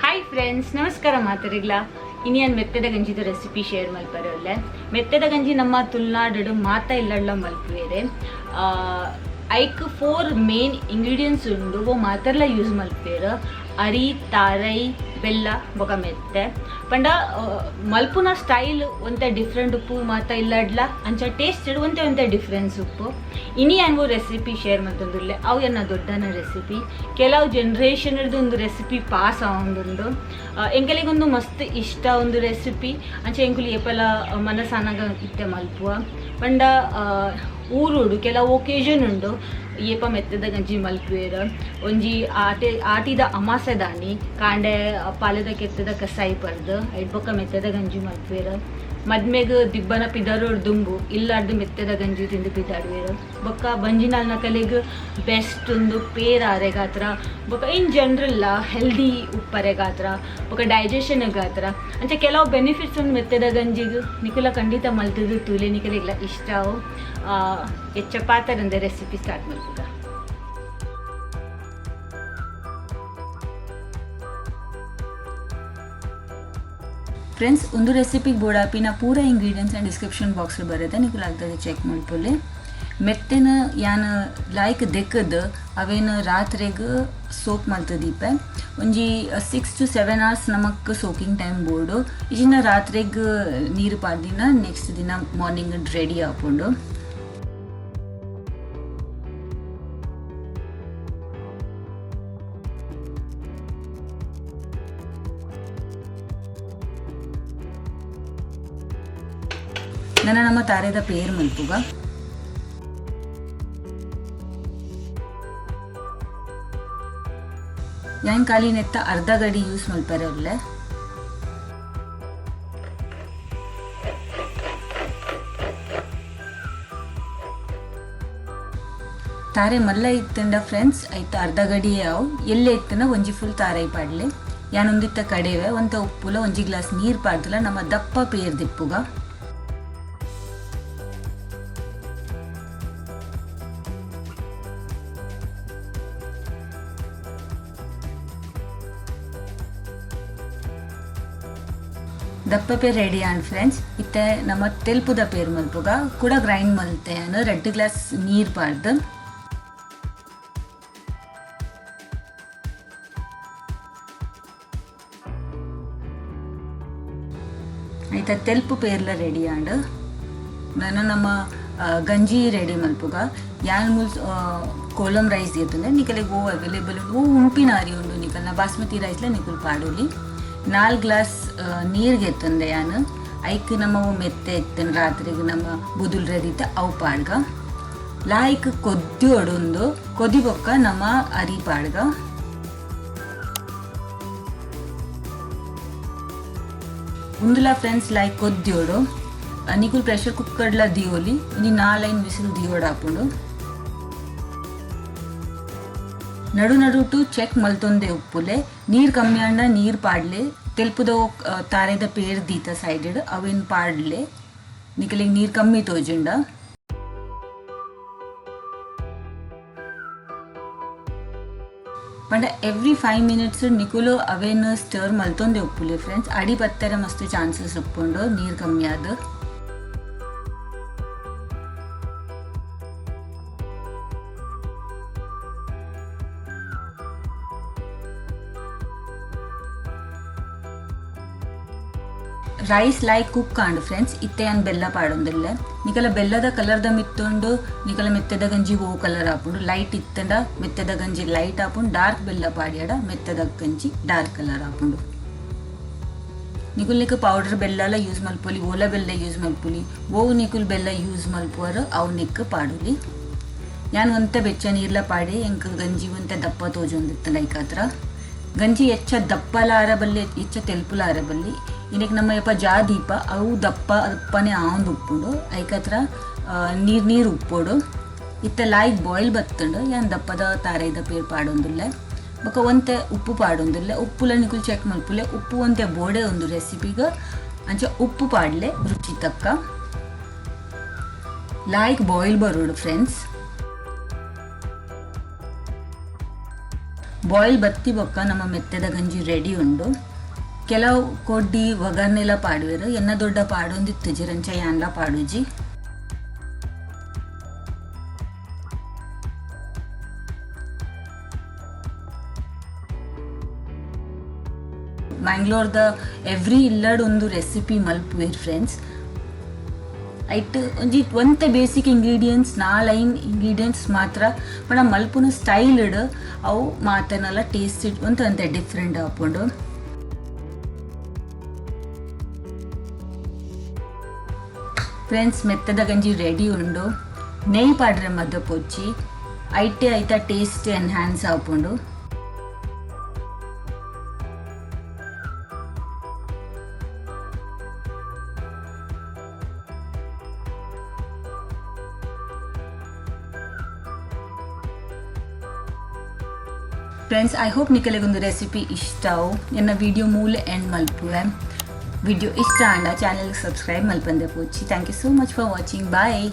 Hi friends, ನಮಸ್ಕಾರ ಮಾತರಿಗ್ಲ. ಇನಿ ಯಾನ್ ಮೆತ್ತೆದ ಗಂಜಿದ ರೆಸಿಪಿ ಶೇರ್ ಮಲ್ಪರೆ ಉಲ್ಲೆ. ಮೆತ್ತೆದ ಗಂಜಿ ನಮ್ಮ ತುಳುನಾಡು ಮಾತ ಇಲ್ಲಡ್ಲ ಮಲ್ಪುವೆರೆ. ಐಕ್ ಫೋರ್ ಮೇನ್ ಇಂಗ್ರೀಡಿಯೆಂಟ್ಸ್ ಉಂಡು, ಓ ಮಾತೆರ್ಲ ಯೂಸ್ ಮಲ್ಪುವೆರ್: ಅರಿ, ತಾರೈ, ಬೆಲ್ಲ ಬೊಕ ಮೆತ್ತೆ. ಪಂಡ ಮಲ್ಪುನ ಸ್ಟೈಲ್ ಒಂತೆ ಡಿಫ್ರೆಂಟ್ ಉಪ್ಪು ಮಾತ ಇಲ್ಲಡ್ಲ, ಅಂಚ ಟೇಸ್ಟ್ ಒಂತೆ ಒಂತೆ ಡಿಫ್ರೆನ್ಸ್ ಉಪ್ಪು. ಇನಿ ಯಾನ್ ರೆಸಿಪಿ ಶೇರ್ ಮಲ್ತೊಂದುಲ್ಲೆ, ಅವು ಎನ್ನ ದೊಡ್ಡನ ರೆಸಿಪಿ. ಕೆಲವು ಜನರೇಷನ್ ಒಂದು ರೆಸಿಪಿ ಪಾಸ್ ಆವೊಂದುಂಡು. ಎಂಕಲೆಗೊಂದು ಮಸ್ತ್ ಇಷ್ಟ ಒಂದು ರೆಸಿಪಿ. ಅಂಚ ಎಂಕುಲು ಏಪಲ ಮನಸಾನಗ ಇತ್ತೆ ಮಲ್ಪುವ. ಪಂಡ ಊರುಡು ಕೆಲವು ಒಕೇಶನ್ ಉಂಡು ಏಪ ಮೆತ್ತದ ಗಂಜಿ ಮಲ್ಪುವೆರ್. ಒಂಜಿ ಆಟೆ ಆಟಿದ ಅಮಾಸೆ ದಾನಿ ಕಾಂಡೆ ಪಾಲೆದ ಕೆತ್ತದ ಕಸಾಯಿ ಪರ್ದು ಐಟ್ ಬೊಕ್ಕ ಮೆತ್ತದ ಗಂಜಿ ಮಲ್ಪುವೆರ್. ಮದ್ಮೆಗ್ ದಿಬ್ಬನ ಪಿದರೋಡ್ ದುಂಬು ಇಲ್ಲಾರ್ದು ಮೆತ್ತೆದ ಗಂಜಿ ತಿಂದು ಪಿದಾಡುವೆರ್. ಬೊಕ್ಕ ಬಂಜಿನಾಲ್ನಕಲೆಗ್ ಬೆಸ್ಟ್ ಉಂದು ಪೇರ್ ಆರೆಗಾತ್ರ, ಬೊಕ್ಕ ಇನ್ ಜನರಲ್ ಹೆಲ್ದಿ ಉಪ್ಪರೆಗಾತ್ರ, ಬೊಕ್ಕ ಡೈಜೆಷನ್ಗಾತ್ರ. ಅಂಚ ಕೆಲವು ಬೆನಿಫಿಟ್ಸ್ ಉಂಡು ಮೆತ್ತೆದ ಗಂಜಿಗ್. ನಿಕುಲ ಖಂಡಿತ ಮಲ್ತುದು ತೂಲೆ, ನಿಕಲೆಗ್ಲ ಇಷ್ಟ ಅವು. ಎಚ್ಚ ಪಾತೆರಂದೆ ರೆಸಿಪಿ ಸ್ಟಾರ್ಟ್ ಮಲ್ಪುಗ. ಫ್ರೆಂಡ್ಸ್, ಒಂದು ರೆಸಿಪಿಗೆ ಬೋಡಾಪಿನ ಪೂರ ಇಂಗ್ರೀಡಿಯೆಂಟ್ಸ್ ಆ್ಯಂಡ್ ಡಿಸ್ಕ್ರಿಪ್ಷನ್ ಬಾಕ್ಸ್ ಬರುತ್ತೆ, ನಿಕುಲು ಆಗ್ತದೆ ಚೆಕ್ ಮಲ್ಪೊಲಿ. ಮೆತ್ತೆನ ಯಾನ್ ಲಾಯ್ಕ್ ದೆಕ್ಕದ್ ಅವೇನು ರಾತ್ರೆಗ್ ಸೋಕ್ ಮಲ್ತದೀಪೆ. ಒಂಜಿ 6 ಟು 7 ಅವರ್ಸ್ ನಮಕ್ ಸೋಕಿಂಗ್ ಟೈಮ್ ಬೋಡು. ಇಜಿನ ರಾತ್ರೆಗ್ ನೀರು ಪಾಡ್ದಿನ ನೆಕ್ಸ್ಟ್ ದಿನ ಮಾರ್ನಿಂಗ್ ರೆಡಿ ಆಪುಂಡು. ನನ ನಮ್ಮ ತಾರೆದ ಪೇರ್ ಮಲ್ಪುಗ. ಯಾನ್ ಖಾಲಿ ನೆತ್ತ ಅರ್ಧ ಗಡಿ ಯೂಸ್ ಮಲ್ಪರೆ ಉಲ್ಲೆ. ತಾರೆ ಮಲ್ಲ ಇತ್ತಂಡ ಫ್ರೆಂಡ್ಸ್, ಐತ ಅರ್ಧ ಗಡಿ ಅವು. ಎಲ್ಲೆ ಇತ್ತಂಡ ಒಂಜಿ ಫುಲ್ ತಾರೈ ಪಾಡ್ಲೆ. ಯಾನೊಂದಿತ್ತ ಕಡೆವೆ ಒಂತ ಉಪ್ಪುಲ ಒಂಜಿ ಗ್ಲಾಸ್ ನೀರು ಪಾಡ್ದಲ ನಮ್ಮ ದಪ್ಪ ಪೇರ್ ದಿಪ್ಪುಗ. ದಪ್ಪ ಪೇರ್ ರೆಡಿ ಆಂಡ್ ಫ್ರೆಂಡ್ಸ್. ಇತ್ತೆ ನಮ್ಮ ತೆಲ್ಪುದ ಪೇರ್ ಮಲ್ಪುಗ. ಕೂಡ ಗ್ರೈಂಡ್ ಮಲ್ತೆ 2 ಗ್ಲಾಸ್ ನೀರು ಪಾಡ್ದು. ಐತ ತೆಲ್ಪು ಪೇರ್ಲ ರೆಡಿ ಆಂಡ್. ನನ ನಮ್ಮ ಗಂಜಿ ರೆಡಿ ಮಲ್ಪುಗ. ಯಾನ್ ಮೂಲ್ ಕೋಲಂ ರೈಸ್ ದೀತುಂಡೆ. ನಿಕಲೆಗ್ ಓ ಅವೈಲೇಬಲ್ ಉಂಡು, ಓ ಉಂಪಿನ ಅರಿ ಉಂಡು ನಿಕಲ್ನ ಬಾಸ್ಮತಿ ರೈಸ್ಲ ನಿಕುಲು ಪಾಡೊಲಿ. 4 ಗ್ಲಾಸ್ ನೀರ್ ಗೆತ್ತೊಂದೆ ಯಾನ್. ಐಕ್ ನಮ್ಮ ಮೆತ್ತೆ ಇತ್ತನ್ ರಾತ್ರಿಗೆ ನಮ್ಮ ಬುದುಲ್ ರದಿತ ಅವು ಪಾಡ್ಗ. ಲಾಯ್ಕ್ ಕೊದ್ದಿಯೊಡುಂದು ಕೊದಿ ಬೊಕ್ಕ ನಮ್ಮ ಅರಿ ಪಾಡ್ಗ. ಉಂದುಲ ಫ್ರೆಂಡ್ಸ್ ಲಾಯ್ಕ್ ಕೊದ್ದಿಯೋಡು. ನಿಕುಲು ಪ್ರೆಷರ್ ಕುಕ್ಕರ್ಲ ದಿಯೋಲಿ. ಒಂಜಿ ನಾಲೈನ್ ವಿಸಿಲ್ ದಿಯೋಡು ಆಪುಂಡು. ನಡು ನಡುಟು ಚೆಕ್ ಮಲ್ತೊಂದೆ ಉಪ್ಪುಲೆ. ನೀರ್ ಕಮ್ಮಿ ಆಂಡ ನೀರ್ ಪಾಡ್ಲೆ. ತೆಲ್ಪುದ ತಾರೆದ ಪೇರ್ ದೀತ ಸೈಡ್, ಅವೇನ್ ಪಾಡ್ಲೆ ನಿಕಲೆಗ್ ನೀರ್ ಕಮ್ಮಿ ತೋಜುಂಡ. ಪಂಡ ಎವ್ರಿ 5 ಮಿನಿಟ್ಸ್ ನಿಕುಲು ಅವೇನ್ ಸ್ಟರ್ ಮಲ್ತೊಂದೆ ಉಪ್ಪುಲೆ ಫ್ರೆಂಡ್ಸ್. ಅಡಿ ಬತ್ತೆರೆ ಮಸ್ತ್ ಚಾನ್ಸಸ್ ಉಪ್ಪುಂಡು ನೀರ್ ಕಮ್ಮಿ ಆದ್. ರೈಸ್ ಲಾಯ್ಕ್ ಕುಕ್ ಆಂಡ್ ಫ್ರೆಂಡ್ಸ್. ಇತ್ತೆ ಯಾನ್ ಬೆಲ್ಲ ಪಾಡೊಂದುಲ್ಲೆ. ನಿಕಲ ಬೆಲ್ಲದ ಕಲರ್ದ ಮಿತ್ತುಂಡು ನಿಕಲ ಮೆತ್ತೆದ ಗಂಜಿ ಓ ಕಲರ್ ಆಪುಂಡು. ಲೈಟ್ ಇತ್ತಂಡ ಮೆತ್ತೆದ ಗಂಜಿ ಲೈಟ್ ಆಪುಂಡು. ಡಾರ್ಕ್ ಬೆಲ್ಲ ಪಾಡ್ಯಡ ಮೆತ್ತೆದ ಗಂಜಿ ಡಾರ್ಕ್ ಕಲರ್ ಆಪುಂಡು. ನಿಕುಲ್ ನಿಕ್ ಪೌಡರ್ ಬೆಲ್ಲಲ ಯೂಸ್ ಮಲ್ಪೊಲಿ, ಓಲ ಬೆಲ್ಲ ಯೂಸ್ ಮಲ್ಪೊಲಿ. ಓವು ನಿಕುಲ್ ಬೆಲ್ಲ ಯೂಸ್ ಮಲ್ಪುವರ್ ಅವು ನಿಕ್ ಪಾಡೊಲಿ. ಯಾನ್ ಒಂತೆ ಬೆಚ್ಚ ನೀರ್ಲ ಪಾಡಿ. ಎಂಕ್ ಗಂಜಿ ಒಂತೆ ದಪ್ಪ ತೋಜೊಂದಿತ್ತು ಐಕಾತ್ರ. ಗಂಜಿ ಎಚ್ಚ ದಪ್ಪಲ ಆರಬಲ್ಲಿ, ಎಚ್ಚ ತೆಲ್ಪುಲ ಆರಬಲ್ಲಿ. ಇನೆಕ್ ನಮ್ಮ ಯಪ್ಪ ಜಾ ದೀಪ ಅವು ದಪ್ಪ ದಪ್ಪನೆ ಆವೊಂದು ಉಪ್ಪುಂಡು. ಐಕತ್ರ ನೀರು ನೀರು ಉಪ್ಪೋಡು. ಇತ್ತೆ ಲಾಯ್ಕ್ ಬಾಯ್ಲ್ ಬತ್ತುಂಡು. ಯಾನ್ ದಪ್ಪದ ತಾರೈದ ಪೇರ್ ಪಾಡೊಂದುಲ್ಲೆ. ಬೊಕ ಒಂತೆ ಉಪ್ಪು ಪಾಡೊಂದುಲ್ಲೆ. ಉಪ್ಪುಲ ನಿಕುಲು ಚೆಕ್ ಮಲ್ಪುಲೆ. ಉಪ್ಪು ಒಂತೆ ಬೋಡೆ ಒಂದು ರೆಸಿಪಿಗ್. ಅಂಚ ಉಪ್ಪು ಪಾಡ್ಲೆ ರುಚಿ ತಕ್ಕ. ಲಾಯ್ಕ್ ಬಾಯ್ಲ್ ಬರೋಡು ಫ್ರೆಂಡ್ಸ್. ಬಾಯ್ಲ್ ಬತ್ತಿ ಬೊಕ್ಕ ನಮ್ಮ ಮೆತ್ತೆದ ಗಂಜಿ ರೆಡಿ ಉಂಡು. ಕೆಲವು ಕೊಡ್ಡಿ ಒಗ್ಗರಣೆಲ ಪಾಡುವೆರ್, ಎನ್ನ ದೊಡ್ಡ ಪಾಡೊಂದಿತ್ತುಜಿ ರಂಚ ಯಾನ್ಲ ಪಾಡುಜಿ. ಮ್ಯಾಂಗ್ಳೂರ್ದ ಎವ್ರಿ ಇಲ್ಲಡ್ ಒಂದು ರೆಸಿಪಿ ಮಲ್ಪುವೆರ್ ಫ್ರೆಂಡ್ಸ್. ಐಟ್ ಒಂಜಿ ಒಂತೆ ಬೇಸಿಕ್ ಇಂಗ್ರೀಡಿಯೆಂಟ್ಸ್, ನಾಲೈನ್ ಇಂಗ್ರೀಡಿಯೆಂಟ್ಸ್ ಮಾತ್ರ, ಪಂಡ ಮಲ್ಪುನ ಸ್ಟೈಲ್ ಡ್ ಅವು ಮಾತನಲ ಟೇಸ್ಟ್ ಒಂತೆ ಒಂತೆ ಡಿಫ್ರೆಂಟ್ ಆಪುಂಡು. ಫ್ರೆಂಡ್ಸ್ ಮೆತ್ತದ ಗಂಜಿ ರೆಡಿ ಉಂಡು. ನೆಯ್ ಪಾಡ್ರೆ ಮದ ಪೊಚ್ಚಿ ಐಟೆ ಐತ ಟೇಸ್ಟ್ ಎನ್ಹಾನ್ಸ್ ಆಪುಂಡು. ಫ್ರೆಂಡ್ಸ್ I hope ನಿಕಲೆಗೊಂದು ರೆಸಿಪಿ ಇಷ್ಟ ಅವು. ಎನ್ನ ವಿಡಿಯೋ ಮೂಲ ಎಂಡ್ ಮಲ್ಪುವೆ. ವಿಡಿಯೋ ಇಷ್ಟ ಆಂಡ ಚಾನೆಲ್ ಸಬ್ಸ್ಕ್ರೈಬ್ ಮಲ್ಪಂದೆ ಪೋಚಿ. Thank you so much for watching. Bye.